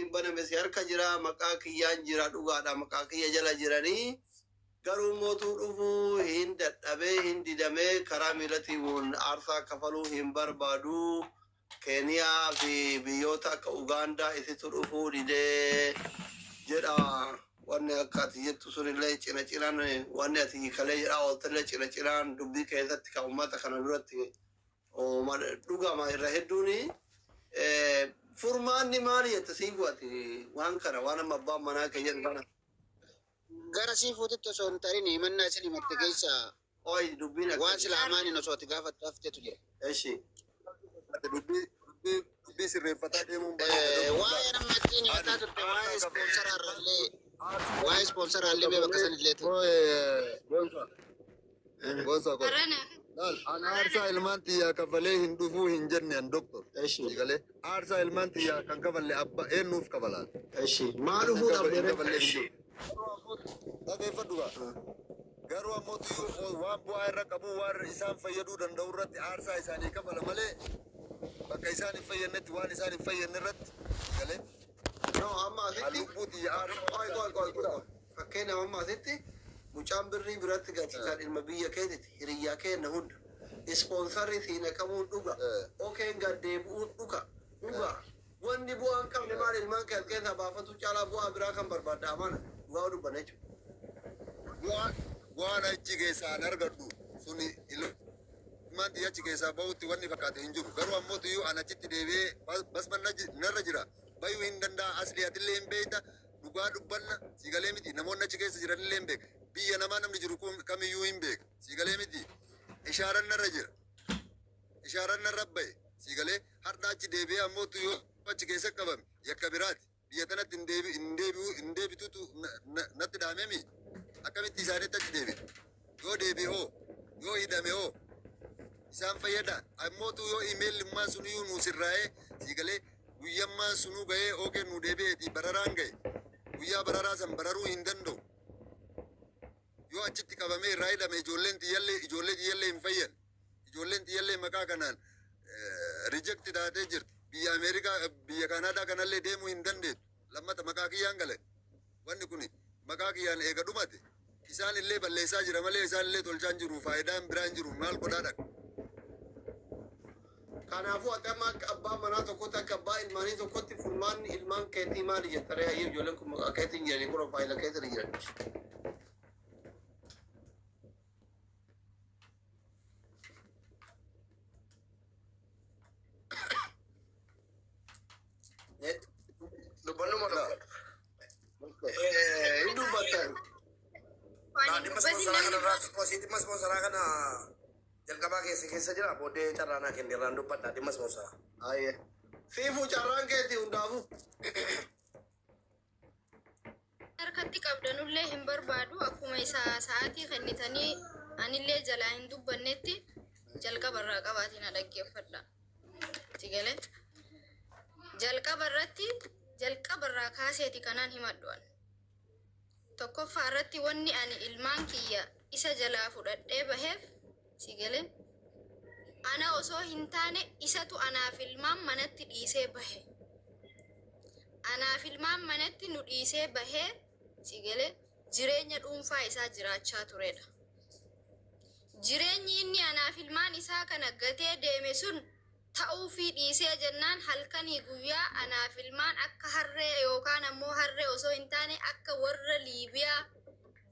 akkaawuntiin baname si harka jira, maqaa kiyyaan jira, dhugaadha, maqaa kiyya jala jiranii, garuu mootuu dhufuu hin dadhabee, hin didamee, karaa miilatiin aarsaa kafaluu hin barbaadu. Keeniyaa fi biyyoota akka Ugaandaa isitu dhufuu didee jedha. Wanni akka ati jettu sunillee cina cinaan, wanni ati kalee jedhaa ooltellee cina cinaan dubbii keessatti kan uummata kana duratti dhugama irra hedduuni. Furmaanni maali jette siifu ati waan kana, waan amma abbaan manaa kee jedhu kana? Gara siifuutitti osoo hin tarin, himannaa isin himatte keessa Oy, dubbiin waan akka sila amaaniin osoo ati gaafattu haftetu jira. Eshi. Dubbii dubbii dubbii sirreeffataa deemuun baay'ee Waa'ee nama ittiin himataa turte, waa'ee ispoonsaraarrallee, waa'ee ispoonsaraallee mee bakka sanillee ture. Boonsa. Boonsa koo. Laal, an aarsaa ilmaan xiyyaa kafalee hin dhufuu hin jenne an, doktor. Eshi. Galee aarsaa ilmaan xiyyaa kan kafalle abba eenyuuf kafalaan? Eshi. Maa dhufuu dhabde? Kafallee hin jiru. Dhageeffadhu gaa. Garuu ammoo tuyyuu waan bu'aa irra qabu, waan isaan fayyaduu danda'u irratti aarsaa isaanii kafala malee, bakka isaan hin fayyadnetti, waan isaan hin fayyadne irratti, galee No, amma asitti lubbuu xiyya aarsaa. Qoy, qoy, qoy, qoy. Fakkeenyaaf amma asitti mucaan birrii biratti galchisan ilma biyya keetiti, hiriyyaa keenya hunda. Ispoonsarri sii naqamuun dhuga. Okeen gad deebi'uun dhuga. Dhuga. Wanni bu'aa hin qabne maal? Ilmaan kee as keessaa baafatu caalaa bu'aa biraa kan barbaadda amana. Dhugaa dubbanna jechuudha. Bu'aan achi keessaa an argadhu suni ilmaan xiyya achi keessaa bahutti wanni fakkaate hin jiru. Garuu ammoo tuyyuu an achitti deebi'ee basman narra jira. Bayuu hin danda'a, asli atillee hin beekta. Dhugaa dubbanna, siigalee miti, namoonni achi keessa jiranillee hin beeka. Biyya namaa namni jiru kun kamiyyuu hin beeka. Siigalee miti, ishaaran narra jira. Ishaaran narra bahe, siigalee, har'a achi deebi'ee ammoo yoo achi keessa qabame yakka biraati. Biyya tanatti hin deebi hin deebi'u hin deebitutu natti dhaamemi, akkamitti isaanitti achi deebi'e? Yoo deebi'e hoo, yoo hidhame hoo, isaan fayyada? Ammootu yoo imeellimmaan suniyyuu nuu sirraa'ee, siigalee, guyyammaan sunuu ga'ee ookee nuu deebi'eeti bararaan ga'e, guyyaa bararaa san bararuu hin danda'u. Yoo achitti qabamee irraa hidhame, ijoolleen xiyyallee, ijoollee xiyyallee hin fayyan. Ijoolleen xiyyallee maqaa kanaan reject taatee jirti. Biyya Ameerikaa, biyya Kaanaadaa kanallee deemuu hin dandeettu. Lammata maqaa kiyyaan galan. Wanni kun maqaa kiyyaan eega dhumate, isaan illee balleessaa jira malee isaan illee tolchaa hin jiru. Faayidaan biraan jiru, maal godhaa dhaqa? Kanaafuu ati amma akka abbaa manaa tokkotti, akka abbaa ilmaanii tokkotti, furmaanni ilmaan keetii maali jettaree? Hayyee, ijoolleen kun maqaa keetiin jiranii, profaayila keetiin jiran. Dubbannu moo dubbadhu? Hin dubbattan. Dhimma ispoonsaraa kana irraa xiqqoo dhimma ispoonsaraa kana jalqabaa keessa keessa jira, booddee carraa naa kenne irraan dubbadha dhimma ispoonsaraa. Hayyee. Siifuu, carraan keetii hundaafuu. Harkatti qabdanullee hin barbaadu. Akkuma isa sa'aatii kennitanii anillee jalaa hin dubbannetti, jalqaba irraa qabaatiin na dhaggeeffadha. Si galee, jalqaba irratti, jalqaba irraa kaaseeti kanaan himadhu an. Tokkoffaa irratti wanni ani ilmaan kiyya isa jalaa fudhadhee baheef, si galee, ana osoo hin taane isatu anaaf ilmaan manatti dhiisee bahe. Anaaf ilmaan manatti nu dhiisee bahee, si galee, jireenya dhuunfaa isaa jiraachaa turedha. Jireenyi inni anaaf ilmaan isaa kana gatee deeme sun ta'uufii dhiisee jennaan, halkanii guyyaa anaaf ilmaan akka harree, yookaan ammoo harree osoo hin taane akka warra Liibiyaa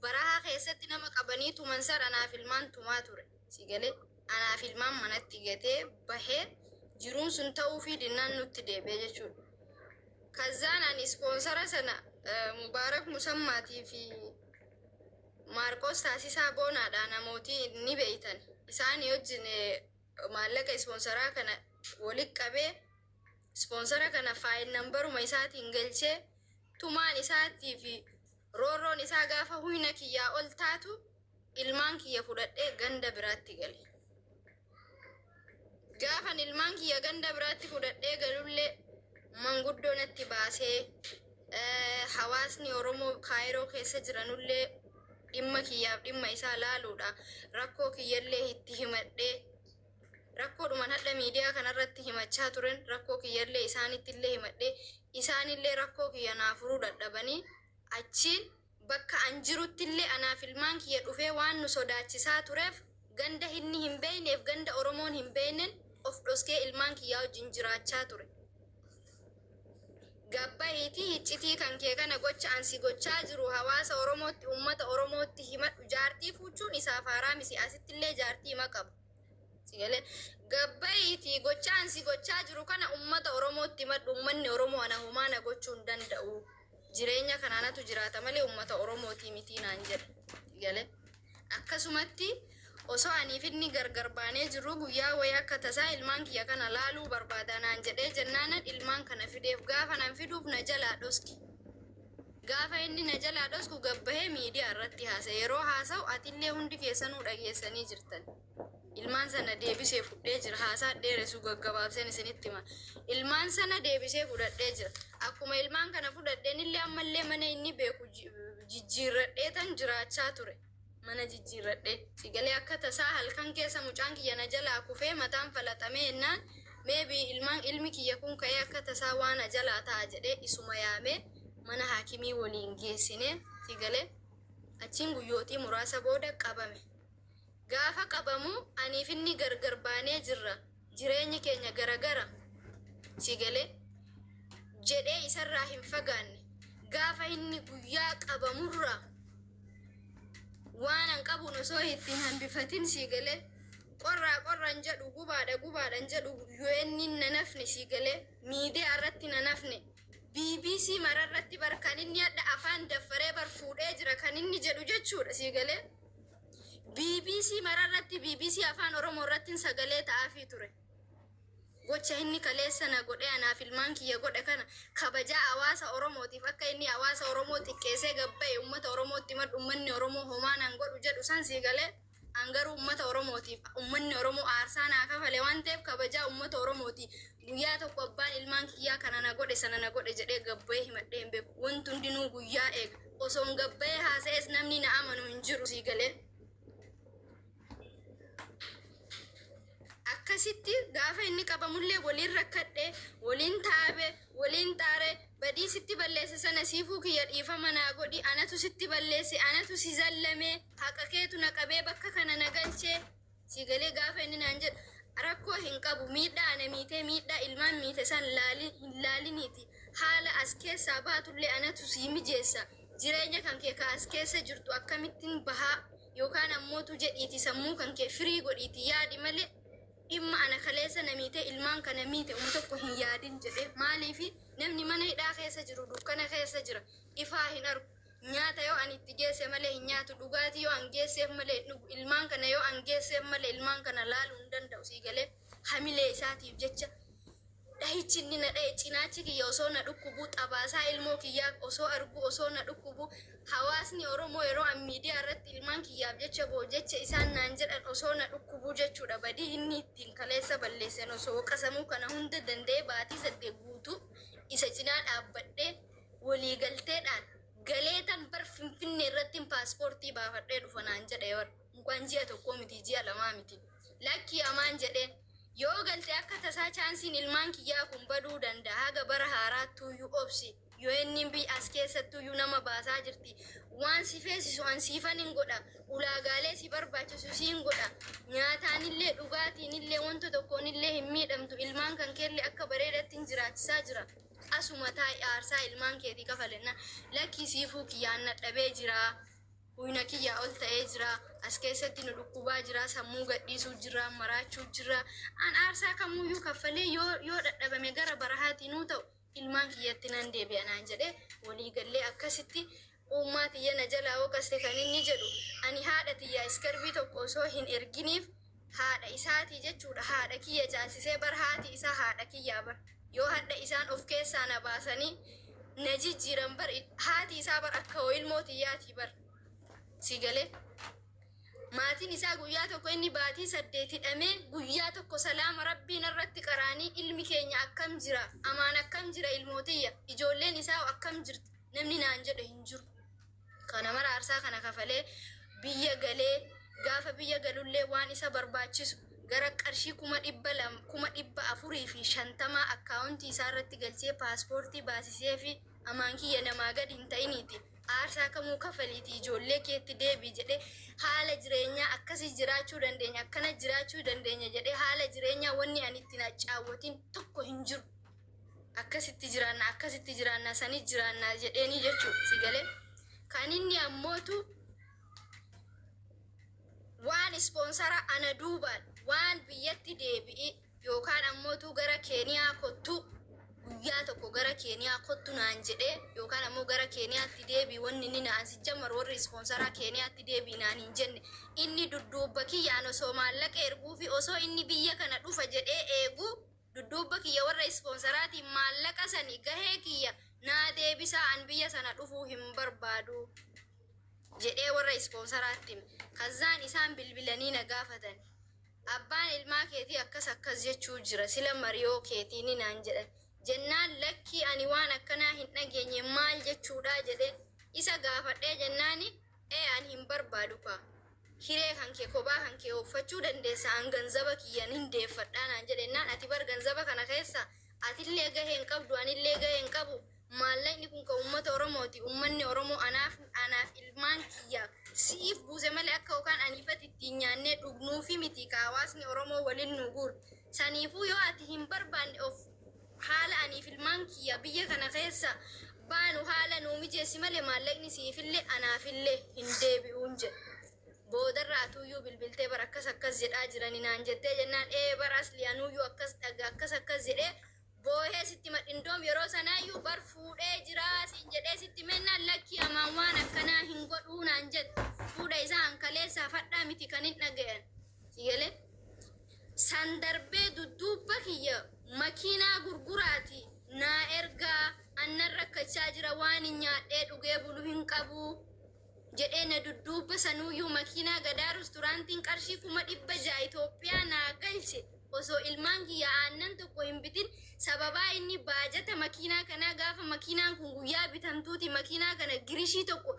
barahaa keessatti nama qabanii tuman san anaaf ilmaan tumaa ture. Si galee, anaaf ilmaan manatti gatee bahee, jiruun sun ta'uufii dinnaan nutti deebi'e jechuudha. Kazaan ani ispoonsara sana Mubaarak Musammaatii fi Maarqos Taasisaa Boonaadha, namooti ni beeytan. Isaanii wajjin maallaqa ispoonsaraa kana walit qabee, ispoonsara kana file numberuma isaatiin galchee, tumaan isaatii fi roorroon isaa gaafa huyna kiyyaa ol taatu, ilmaan kiyya fudhadhee ganda biraatti gale. Gaafan ilmaan kiyya ganda biraatti fudhadhee galullee, manguddoo natti baasee, hawaasni Oromoo Kaayiroo keessa jiranullee dhimma kiyyaaf dhimma isaa laaluudha. Rakkoo kiyyallee itti himadhee. Rakkoodhuman hadha miidiyaa kanarratti himachaa turen rakkoo kiyyallee isaanittillee himadhee isaanillee rakkoo kiyya naa furuu dadhabanii achiin bakka an jiruttillee anaaf ilmaan kiyya dhufee waan nu sodaachisaa tureef ganda inni hin beeyneef ganda Oromoon hin beeynen of dhoskee ilmaan kiyyaa wajjin jiraachaa ture. Gabbahiitii hiccitii kan kee kana gocha ansi gochaa jiru hawaasa Oromootti, uummata Oromootti himadhu. Jaartii fuuchuun isaaf haaraa miti, asittillee jaartii hima qabu. Sigalee gabbahiitii gocha ansi gochaa jiru kana uummata Oromootti himadhu. Uummanni Oromoo ana homaa na gochuu hin danda'u. Jireenya kanaanatu jiraata malee uummata Oromootii mitii naan jedha. Sigalee akkasumatti osoo aniif inni gargar baanee jirru guyyaa wayii akka tasaa ilmaan kiyya kana laaluu barbaada naan jedhee jennaanan ilmaan kana fideef. Gaafa nan fiduuf na jalaa dhoski. Gaafa inni na jalaa dhosku gabbahee miidiyaa irratti haasa'e. Yeroo haasa'u atillee hundi keessanuu dhageessanii jirtan. Ilmaan sana deebisee fudhee jira. Haasaa dheeressu gaggabaabseen isinitti hima. Ilmaan sana deebisee fudhadhee jira. Akkuma ilmaan kana fudhadheen illee ammallee mana inni beeku jijjiirradhee tan jiraachaa ture. Mana jijjiirradhee. Sigalee akka tasaa halkan keessa mucaan kiyya na jalaa kufee mataan falaxamee jennaan meebii ilmaan ilmi kiyya kun ka'ee akka tasaa waan na jalaa ta'a jedhee isuma yaamee mana haakimii waliin geessinee sigalee achiin guyyootii muraasa booda qabame. Gaafa qabamu aniif inni gargar baanee jirra. Jireenyi keenya garagara. Sigalee jedhee isarraa hin fagaanne. Gaafa inni guyyaa qabamurraa waan an qabuun osoo ittiin hambifatin siigalee qorraa qorran jedhu, gubaadha gubaadhan jedhu, UN na nafne, siigalee miidiyaa irratti na nafne, BBC mararratti bar kan inni hadha afaan daffaree bar fuudhee jira kan inni jedhu jechuudha. Siigalee BBC mararratti, BBC Afaan Oromoo irratti sagalee ta'aafii ture. Gocha inni kaleessa na godhe, anaaf ilmaan kiyya godhe kana, kabajaa hawaasa Oromootiif akka inni hawaasa Oromoo xiqqeessee gabba'e uummata Oromootti madhu, uummanni Oromoo homaa naan godhu jedhu san siigalee an garuu uummata Oromootiif uummanni Oromoo aarsaa naa kafale waan ta'eef kabajaa uummata Oromooti guyyaa tokko abbaan ilmaan kiyyaa kana na godhe sana na godhe jedhee gabba'ee himadhee hin beeku. Wanti hundinuu guyyaa eega. Osoon gabba'ee haasa'es namni na amanu hin jiru siigalee. Akkasitti gaafa inni qabamullee waliin rakkadhe, waliin taabe, waliin xaare. Badii sitti balleesse sana siifuu kiyya dhiifama naa godhi, anatu sitti balleesse, anatu si zallamee, haqa keetu na qabee bakka kana na galchee. Sigalee gaafa inni naan jedhu rakkoo hin qabu, miidhaa ana miitee, miidhaa ilmaan miite san hin laaliniiti, haala as keessaa baatullee anatu sii mijeessa, jireenya kan kee ka as keessa jirtu akkamittiin bahaa yookaan ammootu jedhiiti sammuu kan kee firii godhiiti yaadi malee dhimma ana kaleessa na miite, ilmaan kana miite uma tokko hin yaadin jedhe. Maaliifi namni mana hidhaa keessa jiru dukkana keessa jira, ifaa hin argu, nyaata yoo an itti geesse malee hin nyaatu, dhugaatii yoo an geesseef malee hin dhugu, ilmaan kana yoo an geesseef malee ilmaan kana laaluu hin danda'u. Sii galee hamilee isaatiif jecha dhahichi inni na dhahe, cinaachi kiyya osoo na dhukkubu, xabaasaa ilmoo kiyyaa osoo argu osoo na dhukkubu, hawaasni Oromoo yeroo an miidiyaa irratti ilmaan kiyyaaf jecha boo jecha isaan naan jedhan osoo na dhukkubu jechuudha. Badii inni ittiin kaleessa balleessan osoo qasamuu kana hunda danda'ee baatii 8 guutuu isa cinaa dhaabbadhee waliigalteedhaan galeetan bar Finfinnee irratti paaspoortii baafadhee dhufa naan jedhe war mukaan ji'a tokkoo miti, ji'a lamaa miti. Lakkii amaan jedheen, yoo galte akka tasaa chaansiin ilmaan kiyyaa kun baduu danda'a, haga bara haaraattuuyyuu obsi, yoo inni biyya as keessattuuyyuu nama baasaa jirti, waan si feesisu an siifan hin godha, ulaagaalee si barbaachisu siin godha, nyaataanillee dhugaatiinillee wanta tokkoonillee hin miidhamtu, ilmaan kan keellee akka bareedatti hin jiraachisaa jira, asuma taa'i aarsaa ilmaan keetii kafalenna. Lakkii siifuu kiyyaan nadhabee jira, huyna kiyyaa ol ta'ee jira, as keessatti nu dhukkubaa jira, sammuu gadhiisuu jira, maraachuu jira, an aarsaa kamuyyuu kaffalee yoo dadhabame gara barahaatiin ta'u ilmaan kiyyatti nan deebi'a naan jedhee waliigallee akkasitti. Uumaa tiyya na jalaa hooqaste kan inni jedhu, ani haadha tiyya iskarbii tokko osoo hin erginiif haadha isaatii jechuudha haadha kiyya caalchisee bar haati isaa haadha kiyyaa bar yoo hadha isaan of keessaa na baasanii na jijjiiran bar haati isaa bar akka hoo ilmoo tiyyaatii bar. Si galee maatiin isaa guyyaa tokko inni baatii 8 hidhamee guyyaa tokko salaama rabbiin irratti qaraanii ilmi keenya akkam jira, amaan akkam jira, ilmootiyya ijoolleen isaa akkam jirti namni naan jedhe hin jiru. Kana mara aarsaa kana kafalee biyya galee gaafa biyya galullee waan isa barbaachisu Gara qarshii 200,000, 450,000 akkaawuntii isaa irratti galchee, paaspoortii baasisee fi amaan kiyya namaa gadi hin ta'iniiti. Aarsaa kamuu kafaliiti ijoollee keetti deebii jedhee, haala jireenyaa akkasii jiraachuu dandeenya, akkana jiraachuu dandeenya jedhee, haala jireenyaa wanni ani ittiin hacaawwatiin tokko hin jiru. Akkasitti jiraanna, akkasitti jiraanna, sanii jiraanna jedheeni jechuu si galee. Kan inni ammootu waan ispoonsara ana duubaan waan biyyatti deebi'i yookaan ammootu gara Keeniyaa kottu, guyyaa tokko gara Keeniyaa kottu naan jedhee, yookaan ammoo gara Keeniyaatti deebii wanni inni naan si jammar warri ispoonsaraa Keeniyaatti deebii naan hin jenne. Inni dudduubba kiyyaan osoo maallaqa erguu fi osoo inni biyya kana dhufa jedhee eegu, dudduubba kiyya warra ispoonsaraatiin maallaqa sani gahee kiyya naa deebisaa, an biyya sana dhufuu hin barbaadu jedhee warra ispoonsaraatti hime. Kazzaan isaan bilbilanii na gaafatan. Abbaan ilmaa keetii akkas akkas jechuu jira, sila mariyoo keetii ni naan jedhan. Jennaan lakkii, ani waan akkanaa hin dhageenye, maal jechuudha jedhee isa gaafadhee jennaani, ee ani hin barbaadu kaa. Hiree kan kee kophaa kan kee uffachuu dandeessa, an ganzaba kiyyan hin deeffadhaa naan jedhennaan, ati bar ganzaba kana keessa atillee gahee hin qabdu, anillee gahee hin qabu. Maallaqni kun kan uummata Oromooti. Uummanni Oromoo anaaf ilmaan kiyya siif buuse malee akka yookaan aniifati ittiin nyaannee dhugnuufi miti ka hawaasni Oromoo waliin nu guuru. Saniifuu yoo ati hin barbaanne, of haala aniif ilmaan kiyya biyya kana keessa baanu haala nuu mijeessi malee maallaqni siifillee anaafillee hin deebi'uun jedhe. Boodarra atuuyyuu bilbiltee bara akkas akkas jedhaa jirani naan jettee jennaan, ee bara asli anuuyyuu akkas dhaga akkas akkas jedhee boohee sitti madhindoom yeroo sanaayyuu bar fuudhee jiraa siin jedhee sitti mennaan, lakkii amaan waan akkanaa hin godhuu naan jedhe. Fuudha isaa ankaleessaa fadhaa miti kan hin dhagayan sigalee. San darbee dudduubba kiyya makiinaa gurguraati naa ergaa, annan rakkachaa jira, waan hin nyaadhee dhugee bulu hin qabu jedhee na dudduubba sanuuyyuu makiinaa Gadaa resturaantiin qarshii 600,000 Itoophiyaa naa galche osoo ilmaan kiyya aannan tokko hin bitin. Sababaa inni baajata makiinaa kanaa gaafa makiinaan kun guyyaa bitamtuuti makiinaa kana girishii tokko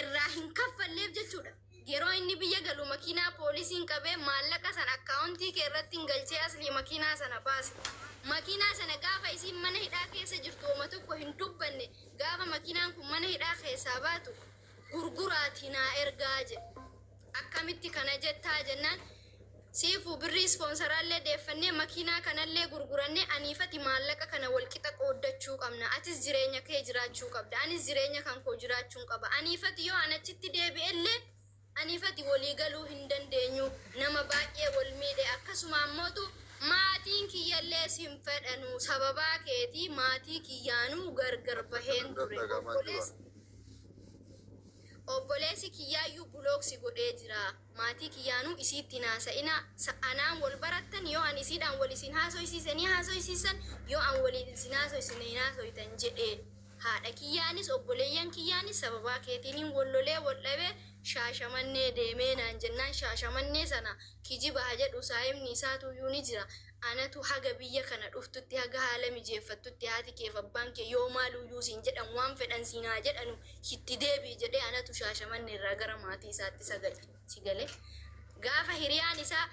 irraa hin kaffalleef jechuudha. Yeroo inni biyya galu makiinaa poolisiin qabee maallaqa sana akkaawuntii kee irratti hin galchee aslii makiinaa sana baase. Makiinaa sana gaafa isiin mana hidhaa keessa jirtu oma tokko hin dubbanne. Gaafa makiinaan kun mana hidhaa keessaa baatu gurguraatii naa ergaa jedhe. Akkamitti kana jettaa jennaan, siifuu birrii ispoonsaraallee deeffannee makiinaa kanallee gurgurannee aniifati maallaqa kana walqixa qooddachuu qabna. Atis jireenya kee jiraachuu qabda. Anis jireenya kan koo jiraachuu qaba. Aniifati yoo an achitti deebi'ellee aniifati walii galuu hin dandeenyu. Nama baay'ee wal miidhe, akkasuma ammootu maatiin kiyyallee sin fedhanu, sababaa keetii maatii kiyyaanuu gargar baheen ture. Obboleessi kiyyaayyuu block si godhee jira. Maatii kiyyaanuu isiitti naasa'ina. Anaan wal barattan, yoo an isiidhaan wal isin haasoysiise ni haasoysiisan, yoo an waliin isin haasoysine hin haasoytan jedhee. Haadha kiyyaanis obboleeyyan kiyyaanis sababaa keetiin wal lolee wal dhabee Shaashamannee deemee naan jennaan, Shaashamannee sana kijiba haa jedhu, saayimni isaatuyyuu ni jira. Anatu haga biyya kana dhuftutti, haga haala mijeeffattutti, haati keef abbaan kee yoo maaluyyuu siin jedhan, waan fedhan siin haa jedhanu, itti deebi'i jedhee anatu Shaashamannee irraa gara maatii isaatti isa galche. Si galee? Gaafa hiriyaan isaa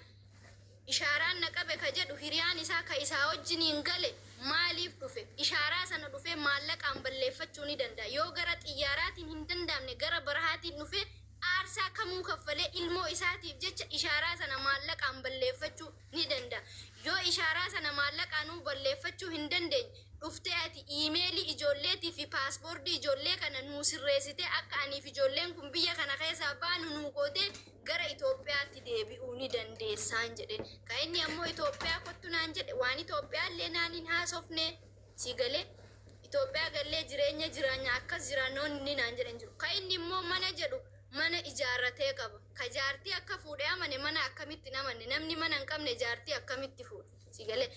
ishaaraan na qabe ka jedhu, hiriyaan isaa ka isaa wajjiniin gale maaliif dhufe? Ishaaraa sana dhufee maallaqaan balleeffachuu ni danda'a. Yoo gara xiyyaaraatiin hin danda'amne gara barahaatiin dhufee aarsaa kamuu kaffalee ilmoo isaatiif jecha ishaaraa sana maallaqaan balleeffachuu ni danda'a. Yoo ishaaraa sana maallaqaanuu balleeffachuu hin dandeenye, dhuftee ati iimeelii ijoolleetii fi paaspoortii ijoollee kana nuu sirreessitee akka aniif ijoolleen kun biyya kana keessaa baanu nuu gootee gara Itoophiyaatti deebi'uu ni dandeessaan jedheen. Kan inni ammoo Itoophiyaa kottu naan jedhe, waan Itoophiyaallee naan hin haasofne, si galee? Itoophiyaa gallee jireenya jiraanya akkas jiraannoon inni naan jedhan jiru. Kan inni immoo mana jedhu mana ijaarratee qaba. Ka jaartii akka fuudhee amane mana akkamitti hin amanne? Namni mana hin qabne jaartii akkamitti fuudha? Si galee?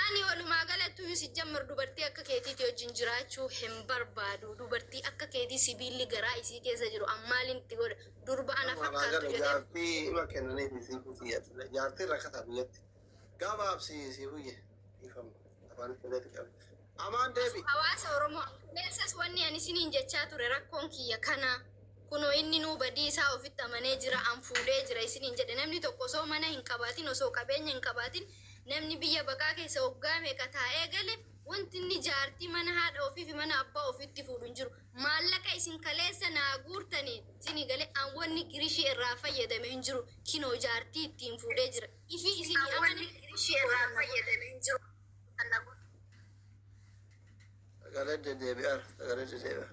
Ani walumaa galattuyyuu si jammar dubartii akka keetiiti wajjin jiraachuu hin barbaadu. Dubartii akka keetii sibiilli garaa isii keessa jiru ammaaliin itti godha? Durba ana Walumaa fakkaattu gala jedhee jaartii hima kennaniif siifuu xiyyaatile. Jaartiin rakkataa biyyatti. Gabaabsi siifuyye. Dhiifama. Afaan itti qabe. Amaan deebi. Hawaasa Oromoo, qilleensas wanni ani isiniin jechaa ture rakkoon kiyya kana. Kunoo inni nuu badii isaa ofitti amanee jira, an fuudhee jira isiniin jedhe. Namni tokko osoo mana hin qabaatin, osoo qabeenya hin qabaatin, namni biyya baqaa keessa waggaa meeqa taa'ee gale, wanti inni jaartii mana haadha ofii fi mana abbaa ofiitti fuudhu hin jiru. Maallaqa isin kaleessa naa guurtaniin isinii gale, an wanni qirishii irraa fayyadame hin jiru. Kinoo jaartii ittiin fuudhee jira. Ifi isinii amane. Sagalee deddeebi'aara. Sagalee deddeebi'aara.